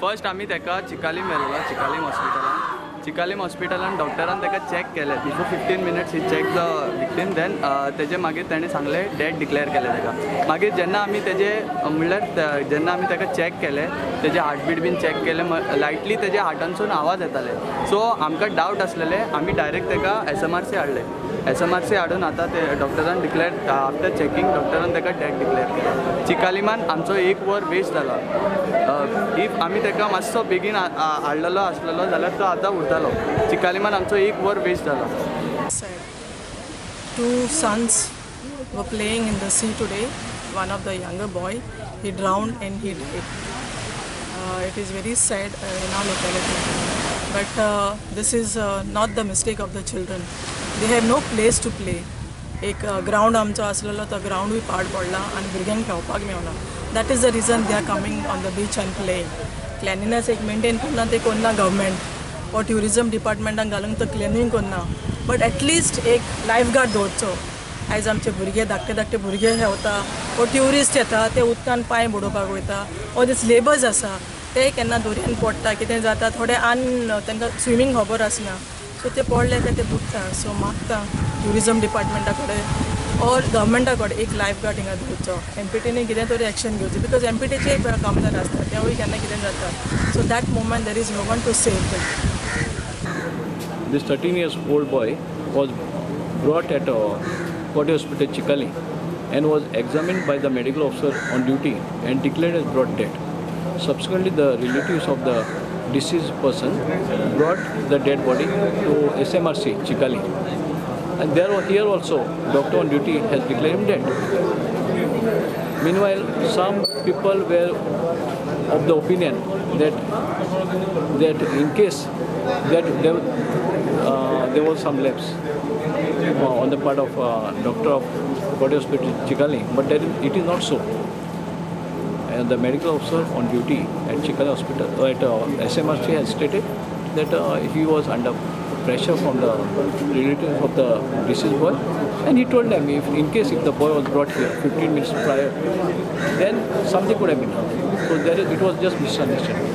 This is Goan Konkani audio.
फर्स्ट आमी ताका चिकालीम व्हेलेलो, चिकालीम हॉस्पिटलान. चिकालीम हॉस्पिटलान डॉक्टरान ताका चॅक केलें. Before 15 minutes he check the victim. Then तेजे मागीर तेणें सांगलें डेथ डिक्लेअर केलें ताका. मागीर जेन्ना आमी तेजे म्हणल्यार जेन्ना आमी ताका चॅक केलें, तेजे हार्टबीट बीन चॅक केलें, लायटली तेजे हार्टानसून आवाज येताले. सो आमकां डावट आसलेले, आमी डायरेक्ट ताका SMRC हाडले. SMRC हाडून आतां ते डॉक्टरान डिक्लेअर, आफ्टर चॅकिंग डॉक्टरान ताका डेथ डिक्लेअर केलें. चिकालीमान आमचो 1 वर वेस्ट जाला. If आमी ताका मातसो बेगीन हाडलेलो आसलेलो जाल्यार तो आतां उरतालो. चिकालीमान आमचो 1 वर वेस्ट जाला. Two sons were playing in the sea today. One of the younger boy, he drowned and he died. It is very sad in our locality. But this is not the mistake of the children. They have no place to play. एक ग्रावंड आमचो आसलेलो तो ग्रावंडूय पाड पडला आनी भुरग्यांक खेळपाक मेळना. That is the reason they are coming on the beach and playing. Cleanliness एक मेंटेन करना ते करना गव्हर्मेंट or tourism डिपार्टमेंटाक घालूंक तो क्लिनींग करना, बट एटलिस्ट एक लायफ गार्ड दवरचो. आयज आमचे भुरगे धाकटे धाकटे भुरगे खेळता ओ ट्युरिस्ट येता ते उदकान पांय बुडोवपाक वयता ओ जे लेबर्स आसा ते केन्ना दर्यान पडटा, कितें जाता, थोडे आन तांकां स्विमींग खबर आसना, सो ते पडले काय ते बुडटा. सो मागता ट्युरिजम डिपार्टमेंटा कडेन ऑर गव्हर्मेंटा कडेन एक लायफ गार्ड हिंगा दवरचो. एमपीटीने कितें तरी एक्शन घेवचें, because एमपीटीचे कामदार आसता तेवूय केन्ना कितें जाता. So that moment there is no one to save them. This 13 years old boy was brought at Forte Hospital, Chicalim, and was examined by the medical officer on duty and declared as brought dead. Subsequently, the relatives of the deceased person brought the dead body to SMRC, Chicalim, and there here also doctor on duty has declared him dead. Meanwhile, some people were of the opinion that in case that there was some lapse on the part of doctor of Forte Hospital, Chicalim, but that it is not so. And the medical officer on duty at Chicalim Hospital, at SMRC, has stated that he was under pressure from the relatives of the deceased boy, and he told them if in case if the boy was brought here 15 minutes prior, then something could have been done. So it was just misunderstanding.